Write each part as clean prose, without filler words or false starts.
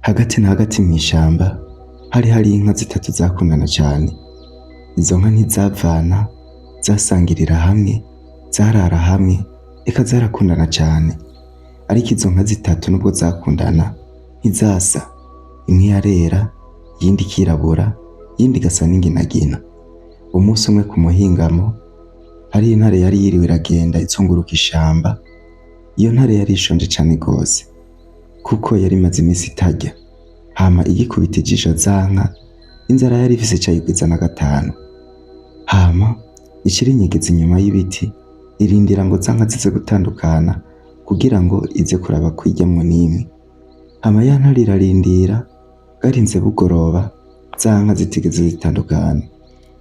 Hagati na hagati mw'ishamba hari hari inka zitatu zakundana cane. Izo nka ntizavana, zasangirira hamwe, zarara hamwe, eka zarakundana cane. Ariko izo nka zitatu nubwo zakundana ntizasa. Imwe yarera, iyindi ikirabura, iyindi igasa n'inginagina. Umunsi umwe ku muhingamo, hariho intare yari yiriwe iragenda izunguruka ishamba. Iyo ntare yari ishonje cane gose kuko yari imaze imisi itarya. Hama igikubita ijisho za nka, inzara yari ifise ica yigwiza na gatanu. Hama ica irinyegeza inyuma y'ibiti, irindira ngo za nka zize gutandukana kugira ngo ize kuraba ko iryamwo n'imwe. Hama ya ntare irarindira, bwarinze bugoroba, za nka zitigeze zitandukana.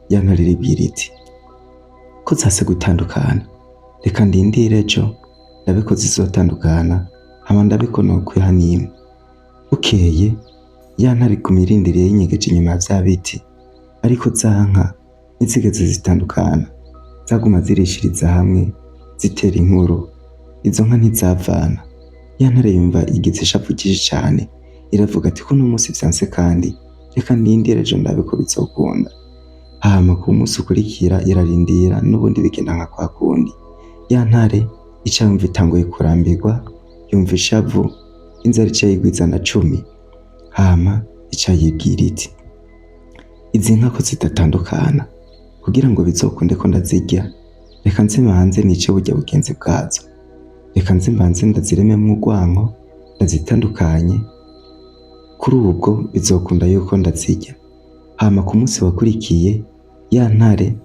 Ya ntare iribwira iti: ko zase gutandukana, reka ndindire ejo ndabe ko zizotandukana, hama ndabe ko nokwiha n'imwe. Bukeye ya ntare iguma irindiriye yinyegeje inyuma ya vya biti, ariko za nka ntizigeze zitandukana, zaguma zirishiriza hamwe zitera inkuru. Izo nka ntizavana. Ya ntare yumva igize ishavu ryinshi cane, iravuga ati: ko uno musi vyanse kandi, reka ndindire ejo ndabe ko bizokunda. Hama ku musi ukurikira irarindira, n'ubundi bigenda nka kwa kundi. Ya ntare ica yumva itanguye kurambirwa, yumva ishavu, inzara ica yigwiza na 10. Hama ica yibwira iti: izi nka ko zidatandukana, kugira ngo bizokunde ko ndazirya, reka nze mbanze nice burya bugenzi bwazo, reka nze mbanze ndazirememwo urwanko, ndazitandukanye, kuri ubwo bizokunda yuko ndazirya. Hama ku musi wakurikiye ya ntare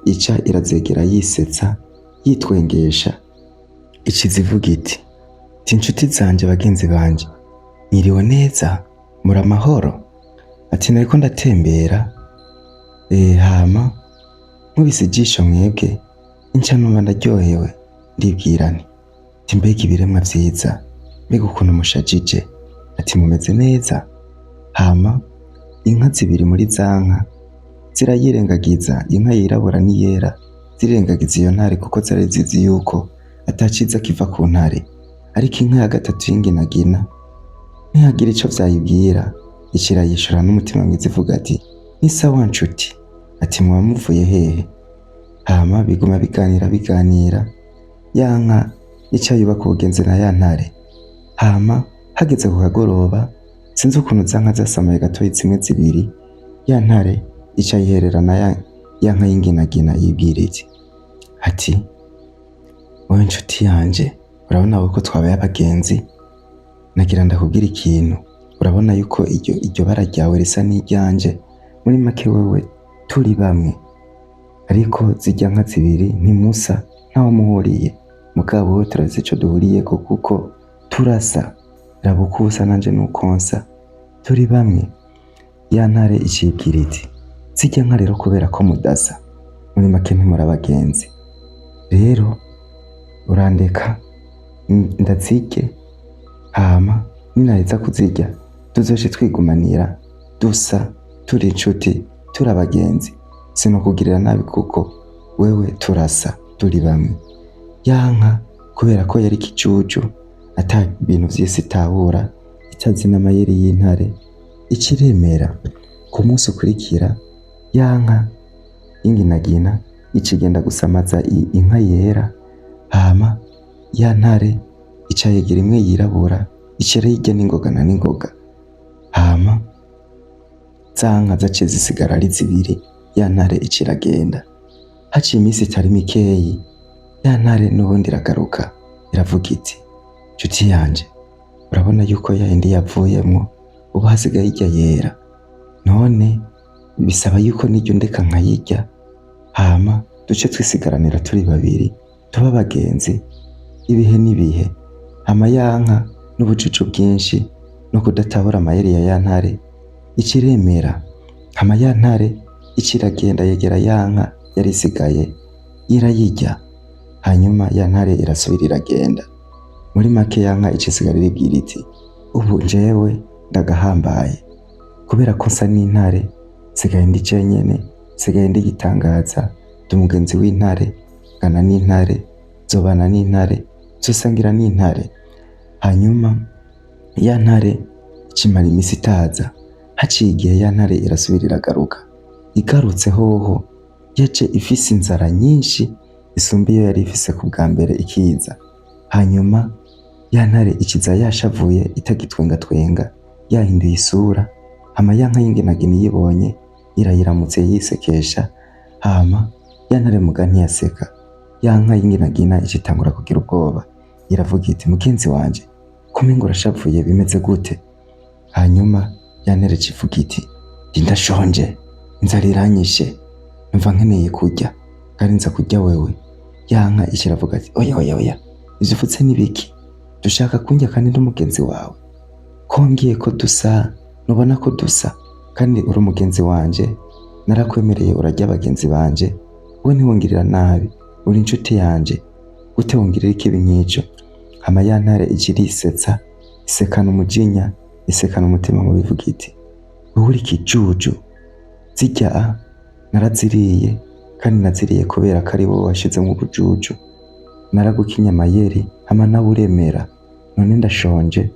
ica irazegera yisetsa, yitwengesha, ica izivuga iti: ti nshuti zanje, bagenzi banje, mwiriwe neza, muri amahoro? Ati: nariko ndatembera, hama nkubise ijisho mwebwe, nca numva ndaryohewe, ndibwira nti: ati mbega ibiremwa vyiza, mbega ukuntu mushajije, ati mumeze neza? Hama inka zibiri muri za nka zirayirengagiza, inka yirabura n'iyera zirirengagiza iyo ntare, kuko zari zizi yuko ata ciza kiva ku ntare. Ariko inka ya gatatu y'inginagina ntihagira ico vyayibwira, ica irayishura n'umutima mwiza ivuga ati: ni sawa nshuti, ati muba muvuye hehe? Hama biguma biganira biganira, ya nka ica yubaka ubugenzi na ya ntare. Hama hageze ku kagoroba, sinzi ukuntu za nka zasamaye gatoyi zimwe zibiri, ya ntare ica yihererana ya nka y'inginagina, yibwira iti: ati wowe nshuti yanje, urabona ko twabaye abagenzi, nagira ndakubwira ikintu. Urabona yuko iryo bara ryawe risa n'iryanje, muri make wewe turi bamwe, ariko zirya nka zibiri ntimusa, ntaho muhuriye, mugabo wowe turazi ico duhuriyeko kuko turasa, raba uko usa nanje nuko nsa, turi bamwe. Ya ntare icibwira iti: zirya nka rero kubera ko mudasa, muri make ntimuri abagenzi, rero urandeka ndazirye, hama ninaheza kuzirya tuzoce twigumanira dusa, turi inshuti, turi abagenzi, sinokugirira nabi kuko wewe turasa, turi bamwe. Ya nka kubera ko yari ikijuju, ata bintu vy'isi itahura, itazi n'amayeri y'intare, ica iremera. Ku munsi ukurikira ya nka y'inginagina ica igenda gusamaza inka yera. Hama ya ntare ica yegera imwe yirabura, ica irayirya n'ingoga na n'ingoga. Hama za nka zaciye zisigara ari zibiri, ya ntare ica iragenda. Haciye iminsi itari mikeyi, ya ntare n'ubundi iragaruka, iravuga iti: nshuti yanje, urabona yuko ya yindi yavuyemwo, ubu hasigaye irya yera, none bisaba yuko niryo ndeka nkayirya, hama duce twisigaranira turi babiri, tuba abagenzi ibihe n'ibihe. Hama ya nka n'ubucucu bwinshi no kudatahura amayeri ya ya ntare ica iremera. Hama ya ntare ica iragenda yegera ya nka yari isigaye, irayirya. Hanyuma ya ntare irasubira iragenda. Muri make ya nka ica isigara iribwira iti: ubu njewe ndagahambaye kubera ko nsa n'intare, nsigaye ndi jenyene, nsigaye ndi igitangaza, ndi umugenzi w'intare, ngana n'intare, nzobana n'intare, nzosangira n'intare. Hanyuma ya ntare Icimara imisi itaza. Haciye igihe ya ntare irasubira iragaruka. Igarutse hoho yaje ifise inzara nyinshi isumba iyo yari ifise ku bwa mbere ikiza. Hanyuma ya ntare ikiza yashavuye, itagitwengatwenga, yahinduye isura. Hama ya nka y'inginagina iyibonye irayiramutse yisekesha. Hama ya ntare muga ntiyaseka. Ya nka y'inginagina icitangura kugira ubwoba, iravuga iti: "Mugenzi wanje, kumenga urashavuye, bimeze gute?" Hanyuma ya ntare icivuga iti: "Ndashonje, inzara iranyishe, numva nkeneye kurya kandi nza kurya wewe." Ya nka iciravuga ati: "Oya, oya, oya, ivyo uvuze ni biki? Dushaka kundya kandi ndi umugenzi wawe? Ko wambwiye ko dusa, nubona ko dusa kandi uri umugenzi wanje, narakwemereye urarya bagenzi banje, we ntiwongirira nabi, uri inshuti yanje, gute wongirira ikibi nk'ico?" Hama ya ntare ica irisetsa, isekana umujinya, isekana umutima mubi, ivuga iti: "Wewe uri ikijuju, zirya a naraziriye kandi naziriye kubera ko ari wowe washizemwo ubujuju. Naragukinye amayeri, hama nawe uremera. None ndashonje,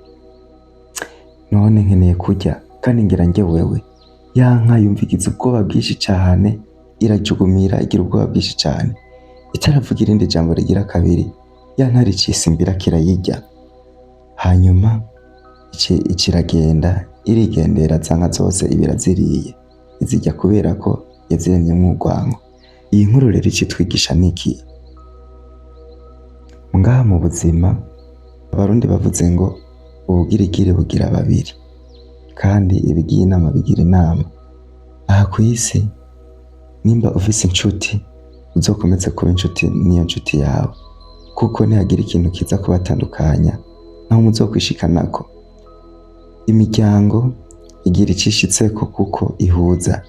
none nkeneye kurya kandi ngira ndye wewe." Ya nka yumva igize ubwoba bwinshi cane, irajugumira, igira ubwoba bwinshi cane. Itaravuga irindi jambo rigira kabiri, ya ntare icisimbira kirayirya. Hanyuma iciragenda irigendera, za nka zose iba iraziriye, izirya kubera ko yaziremyemwo urwanko. Iyi nkuru rero icitwigisha niki ngaha mu buzima? Abarundi bavuze ngo ubugirigiri bugira babiri, kandi ibigiye inama bigira inama. Aha kw'isi, nimba ufise inshuti, uzokomeze kuba inshuti n'iyo nshuti yawe, kuko nihagira ikintu kiza kubatandukanya, naho muzokwishikanako. Imiryango igira icishitseko kuko ihuza.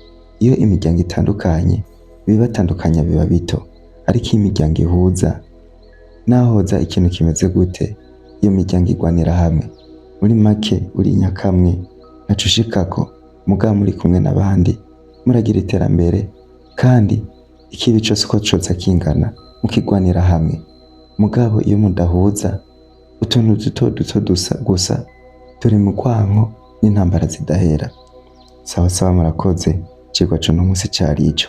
Iyo imiryango itandukanye, ibibatandukanya biba bito, ariko iyo imiryango ihuza, naho hoza ikintu kimeze gute, iyo miryango igwanira hamwe. Muri make, uri nyakamwe ntaco ushikako, mugabo muri kumwe n'abandi muragira iterambere, kandi ikibi cose uko coza kingana mukigwanira hamwe. Mugabo iyo mudahuza, utuntu duto duto dusa gusa turi mu rwanko n'intambara zidahera. Sawa sawa, murakoze. Icigwa c'uno musi cari ico.